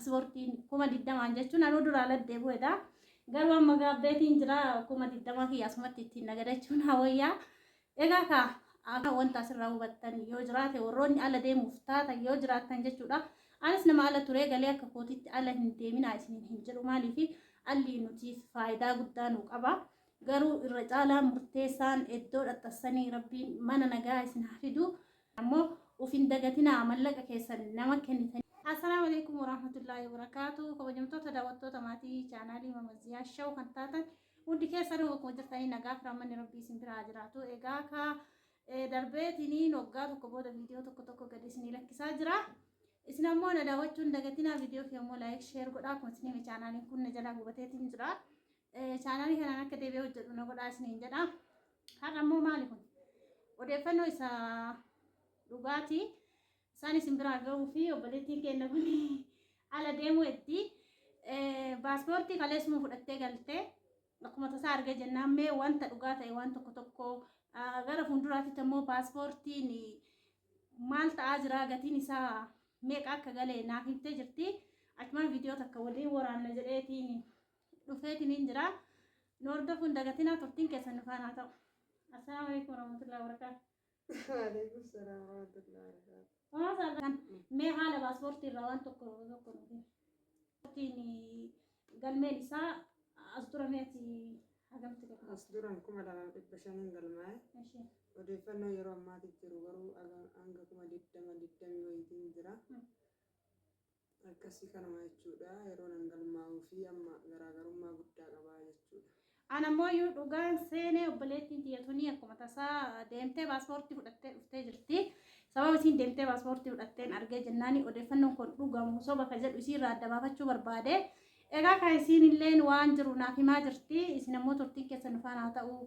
paaspoortiin 20,000 jechuun anuu duraa laddee bu'edha. Garuu amma gaabbeetiin jira 20,000 kiyya asumatti ittiin nagadachuun hawayyaa. Egaa kaa akka wanta asirraa hubattan yoo jiraate warroonni ala deemuuf taatan yoo jiraattan jechuudha. Anis nama ala turee galee akka kootitti ala hin deeminaa isiniin hin jedhu maaliif alli nutiif faayidaa guddaa nu qaba. Garuu irra caalaa murteessaan iddoo dhaxxassanii rabbiin mana nagaa isin haa fidu. Ammoo uf hin dagatinaa mallaqa keessan nama kennitanii. Assalaamu alaikum warahmatullaahi wabarakaatu. Kabajamtoota daawwattoota maatii chaanaalii Mamaziyaa Show kan taatan hundi keessanuu bakkuma jirtanii nagaa fi rahmanni rabbii isin bira haa jiraatu. Egaa kaa darbeetiniin waggaa tokko booda viidiyoo tokko tokko gadi isinii lakkisaa jira. Isin ammoo na daawwachuu hin dagatinaa viidiyoo fi ammoo laayik sheer godhaa akkuma isin hime chaanaaliin kun na jalaa gubateetiin jira. Chaanaalii kanaan akka deebi'ee hojjedhu na godhaa isiniin jedha. Har'a ammoo maali kun? Odeeffannoo isa dhugaatii isaan isin biraa ga'uu fi obboleettiin keenya kun ala deemuu etti. Paaspoortii kaleessuma fudhattee galtee akkuma tasaa argee jennaan mee wanta dhugaa ta'e waan tokko tokko gara fuulduraatti ammoo paaspoortiin maal ta'aa jira gatiin isaa meeqa akka gale naaf himtee jirti. Achumaan viidiyoo takka waliin waraanna jedheetiin dhufeetiin hin jira. Nu hordofuun dagatinaa turtiin keessan nu faana haa ta'u. Assalaamu alaikum warahmatullahi wabarakatuh. Waalaikum salaam warahmatullahi wabarakatuh. Homaa saalfan mee haala paaspoortii irraa waan tokko tokko nuuf himi. Paaspoortiin galmeen isaa as dura mee ati hagamtti galmaa'e? As duran 2,500n galmaa'e. Ishee. Odeeffannoo yeroo ammaatti jiru garuu hanga 20,000 digdamii wayiitiin jira. Akkasii kanuma jechuudha. Yeroo nan galmaa'uu fi amma garaagarummaa guddaa qaba jechuudha. An ammoo iyyuu dhugaan seenee obboleettiin tiyya tunii akkuma tasaa deemtee paaspoortii fudhattee dhuftee jirti. Sababa isiin deemtee paaspoortii fudhatteen argee jennaani odeeffannoon kun dhugamu soba ka jedhu isiirraa adda baafachuu barbaade. Egaa kan isiin illeen waan jiru naaf himaa jirti. Isin ammoo turtiin keessan nu faana haa ta'u.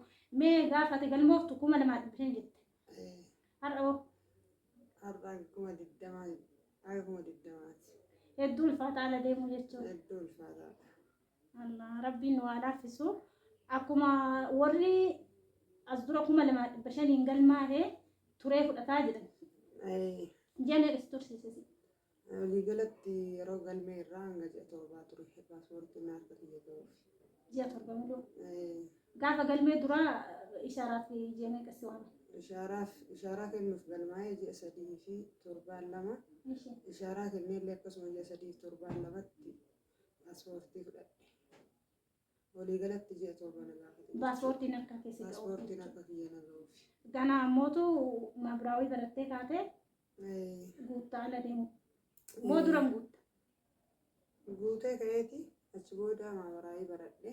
Mee gaafa ati galmooftu 2,500 jette. Har'a hoo? Har'a 20,000 haga 20,000ti. Hedduu ulfaata ala deemuu jechuun. Hedduu ulfaataadha. Allah rabbiin nu haa laaffisu. Akkuma warri as dura 2,500n galmaa'e turee fudhataa jedhan. Ji'a meeqa si tursiise si? Waliigalatti yeroo galmee irraa hanga ji'a 7 ture paaspoortiin na harka kiyya ga'uuf. Ji'a 7 muluu. Gaafa galmee duraa ishaaraaf ji'a meeqa si waame? Ishaaraaf ishaaraa kennuuf galmaa'ee ji'a 3 fi torbaan 2. Ishaaraa kenneellee akkasuma ji'a 3 fi torbaan 2tti paaspoortii fudhadhe. Waliigalatti ji'a 7 na gaafate jechuudha. Paaspoortiin harka keessa ga'uuf. Paaspoortiin harka kiyya na ga'uuf. Ganaa ammootu maabiraawii barattee kaatee guutta ala deemu. Moo duran guutta? Guutee ka'eeti achi booda maabaraayii baradhe.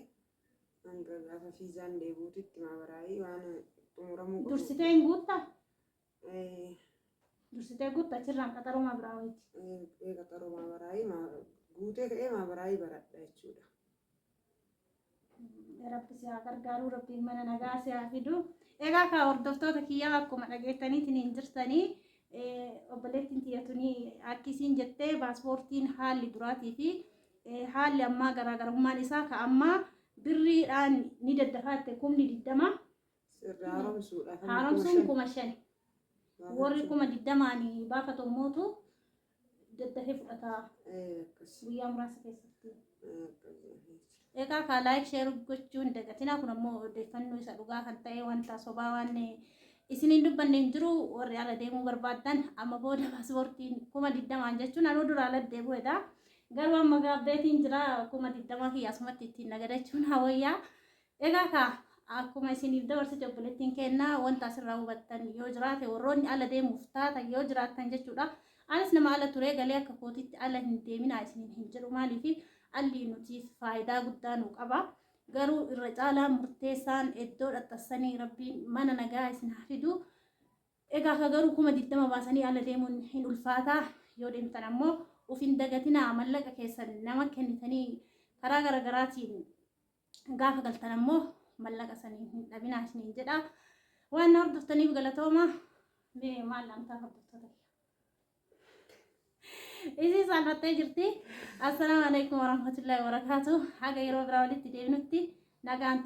Hanga gaafa fiizaan deebi'uutitti maabaraayii waan xumuramuu qabu. Dursitee hin guuttaa? Dursitee guutta achirraan qaxaroo maabiraawiiti. Qaxaroo maabaraayii guutee ka'ee maabaraayii baradha jechuudha. Rabbi si haa gargaaruu rabbiin mana nagaa si haa fidu. Egaa kaa hordoftoota kiyyaa akkuma dhageettaniitiin hin jirtanii obboleettiin tiyya tunii akki isiin jettee paaspoortiin haalli duraatii fi haalli ammaa garaagarummaan isaa ka ammaa birriidhaan ni daddafaa jette 20,000. Sirri haaromsuudhaaf amma Haaromsuun 5,000 5,000. Warri baafachuu. 20,000n baafatu ammootu daddafee fudhata Akkas. guyyaa muraasa keessatti. Akkas jedhanii. Egaa kaa like share gochuu hin dagatinaa kun ammoo odeeffannoo isa dhugaa kan ta'e wanta sobaa waan isiniin dubbanne hin jiru warri ala deemuu barbaaddan amma booda paaspoortiin 20,000n jechuun anuu dura ala deebi'edha. Garuu amma gaabbeetiin jira 20,000 kiyya asumatti ittiin nagadachuun hawayyaa. Egaa kaa akkuma isiniif dabarsite obboleettiin keenna wanta asirraa hubattan yoo jiraate warroonni ala deemuuf taatan yoo jiraattan jechuudha. Anis nama ala turee galee akka kootitti ala hin deeminaa isiniin hin jedhu maaliif alli nutiif faayidaa guddaa nu qaba. Garuu irra caalaa murteessaan iddoo dhaxxassanii rabbiin mana nagaa isin haa fidu. Egaa ka garuu 20,000 baasanii ala deemuun hin ulfaataa yoo deemtan ammoo uf hin dagatinaa mallaqa keessan nama kennitanii karaa garagaraatiin gaafa galtan ammoo mallaqa saniin hin dhabinaa isiniin jedha. Waan na hordoftaniif galatooma. Mee maal dhaamtaa hordoftoota kiyya? Isii saalfattee jirti. Assalaamu alaikum warahmatullahi wabarakaatuh. Haga yeroo biraa walitti deebinutti nagaan.